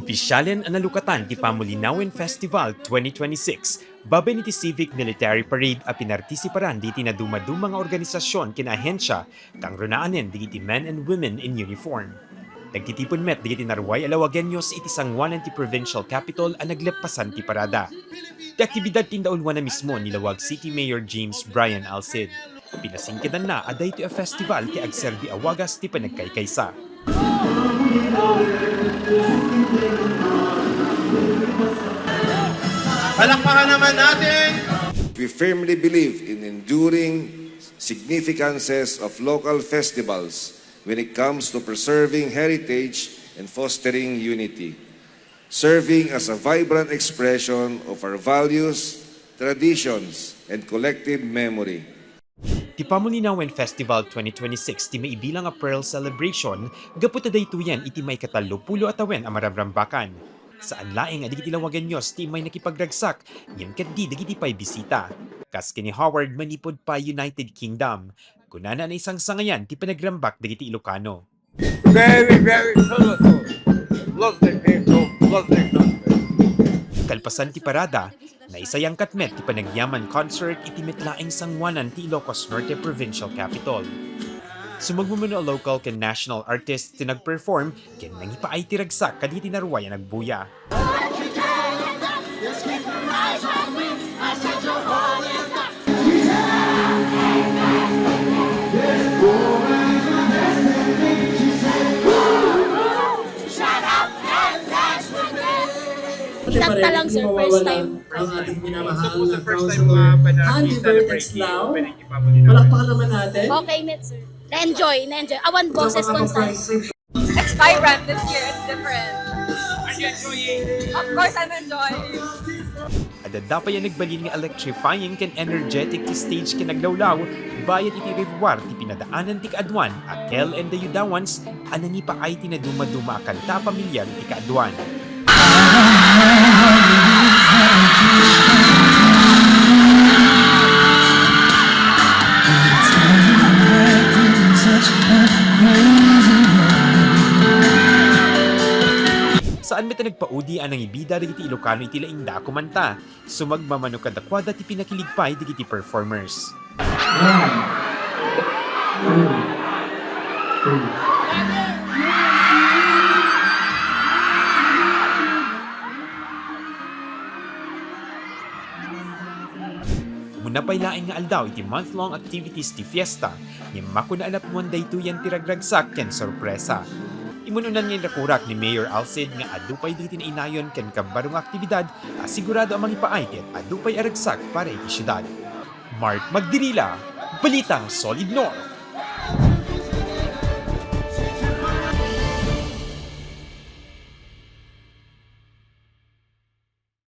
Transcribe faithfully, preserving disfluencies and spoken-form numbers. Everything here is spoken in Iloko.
Opisyalen a nalukatan ti Pamulinawen Festival twenty twenty-six babaen iti Civic Military Parade a pinartisiparan dagiti nadumaduma nga organisasyon ken ahensia, kangrunaanen dagiti men and women in uniform. Nagtitipon met dagiti naruay a Laoagueños iti sangoanan ti provincial capitol a nagleppasan ti parada. Ti aktibidad ti indauluanna mismo ni Laoag City Mayor James Brian Alcid. Pinasingkedanna a daytoy a festival ti agserbi a wagas ti panagkaykaysa. Palakpakan naman natin! We firmly believe in enduring significances of local festivals when it comes to preserving heritage and fostering unity, serving as a vibrant expression of our values, traditions, and collective memory. Ti Pamulinawen Festival twenty twenty-six ti maibilang a Pearl Celebration gapu ta daytoyen iti maikatallopulo a tawen a maramrambakan. Saan laeng a dagiti Laoagueños ti immay nakipagragsak, ngem ketdi dagiti pay bisita. Kas ken ni Howard manipud pay United Kingdom, kunana a naisangsangayna ti panagrambak dagiti Ilocano. Very, very colorful. Love the people, love the country. Kalpasan ti parada, naisayangkat met ti panagyaman concert iti met laeng sangoanan ti Ilocos Norte Provincial Capitol. Sumagmamano a local ken national artists ti nagperform ken nangipaay ti ragsak kadagiti naruay a nagbuya. Shut up and dance with me. Shot pa lang, sir. First time. Ang ating minamahal na councilor, Handy Vertex Lao. Palakpakan naman natin. Okay, met, sir. Na-enjoy, na-enjoy. Awan boses kon saan. It's vibrant this year. It's different. Are you enjoying? Of course, I'm enjoying. Adda pay a nagbalin nga electrifying ken energetic ti stage ken aglawlaw, bayat iti reruar ti pinadaanan ti kaaduan a Kel and the Yudawans a nangipaay ti nadumaduma a kanta a pamilyar iti kaaduan. Saan met a nagpaudi a nangibida dagiti Ilocano iti laingda a kumanta. Sumagmamano kadakuada ti pinakilig pay dagiti performers. One, two, three. Umuna pay laeng nga aldaw iti month-long activities ti fiesta, ngem makuna a napnuan daytoyen ti ragragsak ken sorpresa. Imun-unan nga inrakurak ni Mayor Alcid nga adu pay dagiti nainayon ken kabbaro nga aktibidad a sigurado a mangipaay ti ad-adu pay a ragsak para iti siudad. Mark Magdirila, Balitang Solid North.